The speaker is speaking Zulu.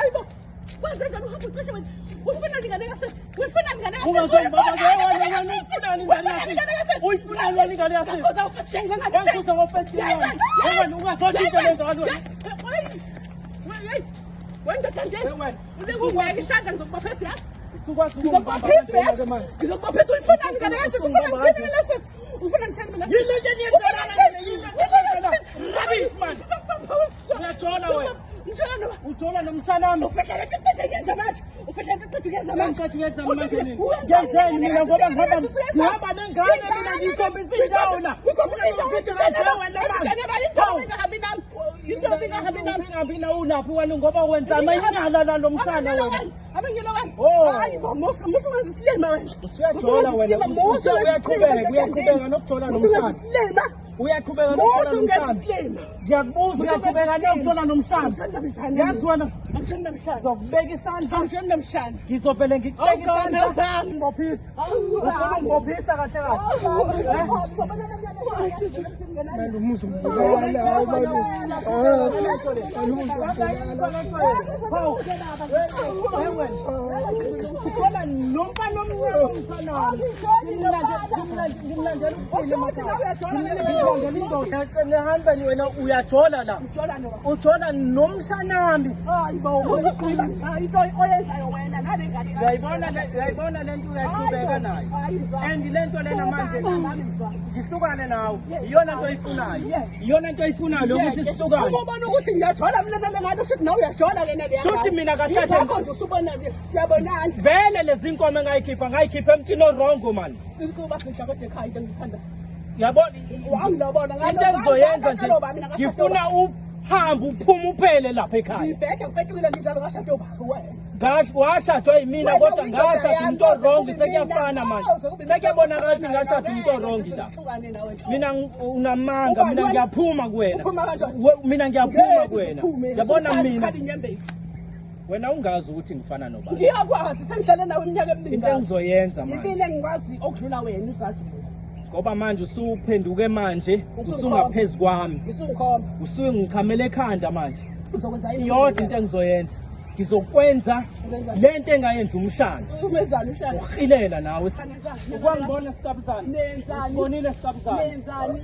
Hayibo. Kwenze njani uhamba ucishe wena? Uyifunani ingane kasisi? Uyifunani ingane kasisi? Ungazongibamba ke wena, wena uyifunani ingane kasisi? Uyifunani wena ingane kasisi? Ngakhuza u-first year ngane. Wangikhuza ngo-first year wena. Wena ungazothi into lezo wena. Wendoda nje. Wena. Ulekungibeka isandla ngizokubophisa yazi. Usukwazi ukungibamba Ngizokubophisa kanjena yazi. ke manje. Ngizokubophisa uyifunani ingane kasisi? Ufuna ngithini mina sisi? Ufuna ngithini mina? Yini lento eniyenzela la? Yini lento eniyenzela? Rubbish man. Uyajola wena. Ngitshela noma Ujola nomshana wami. ufihla lento eqeda kuyenza manje. Ufihla lento eqeda kuyenza manje. Ngicela uyenza manje nini? Wenzani Ngenzeni mina ngoba ngihamba Usuyenzani? ngihamba nengane mina ngiyikhombisa indawo la. Uyikhombisa indawo, Wena manje. Ngitshela into ingahambi nami. Into ingahambi nami. Ingahambi nawe ulaphi wena ngoba wenza amanyala la lo mshana wena. Abengela wena. Oh. Hayi bo, musa musa wenza isilima wena. Usuyajola wena, uyaqhubeka, uyaqhubeka nokujola nomshana. Isilima. Uyaqhubeka Musa nokujola ungenza nomshana. isilima. Ngiyakubuza uyaqhubeka nokujola nomshana. Yazi wena Angitshoni namshana. ngizokubeka isandla. Angitshoni namshana. Ngizovele ngikubeke Awuzami, isandla. awuzami. Ngibophisa. Ufuna ungibophisa kahle kahle. Malume uzombulala, hawu malume. Ah, malume uzombulala. Hawu. Uthola nomfana omncane umfana. Ngimlandela ukuphila emakhaya. Ngimlandela indoda nehamba wena uyajola la. Ujola noba. Ujola nomshanami. Hayi bo, usuqhubeka into oyenzayo wena nale ngane. Uyayibona le uyayibona lento uyaqhubeka nayo. And lento lena manje ngihlukane nawe. Iyona nto oyifunayo. Iyona nto oyifunayo lokuthi sihlukane. Uma ubona ukuthi ngiyajola mina nale ngane usho ukuthi nawe uyajola ke nale. Shuthi mina kahle kahle- Yingakho nje usubona siyabonana. Vele lezi nkomo engayikhipha ngayikhipha emntwini orongo man. Isikuba sidla kodwa ekhaya into engithanda. Yabona Wangilobona into engizoyenza nje ngifuna uhambe uphume uphele lapha ekhaya. ngibheke ngiphetukile nginjalo ngashada uba wena. Ngash washadwa yimina Wena kodwa uyindoda ngashada yami, umuntu koze orongi kube sekuyafana mina, manje. koze kube mina. Sekuyabonakala ukuthi ngashada umuntu orongi la. Sihlukane nawe nje. Mina unamanga Uba mina wena- ngiyaphuma kuwena. Uphuma kanjani? Mina ngiyaphuma Ngeke kuwena. uziphume, Yabona ususale mina ukhala inyembezi. wena ungazi ukuthi ngifana nobani. Ngiyakwazi sengihlale nawe iminyaka eminingi. Into engizoyenza manje Yimina engikwazi okudlula wena uzazi mina. ngoba manje usuphenduke manje usungaphezu kwami. Ngisungikhomba. Usungichamela ekhanda manje. Uzokwenza yini? Iyodwa into engizoyenza. Ngizokwenza lento engayenza umshana. Ungenzani ushana? Uhilela nawe. Nenzani? Ukwangibona sitabuzana. Nenzani? Ubonile sitabuzana. Nenzani?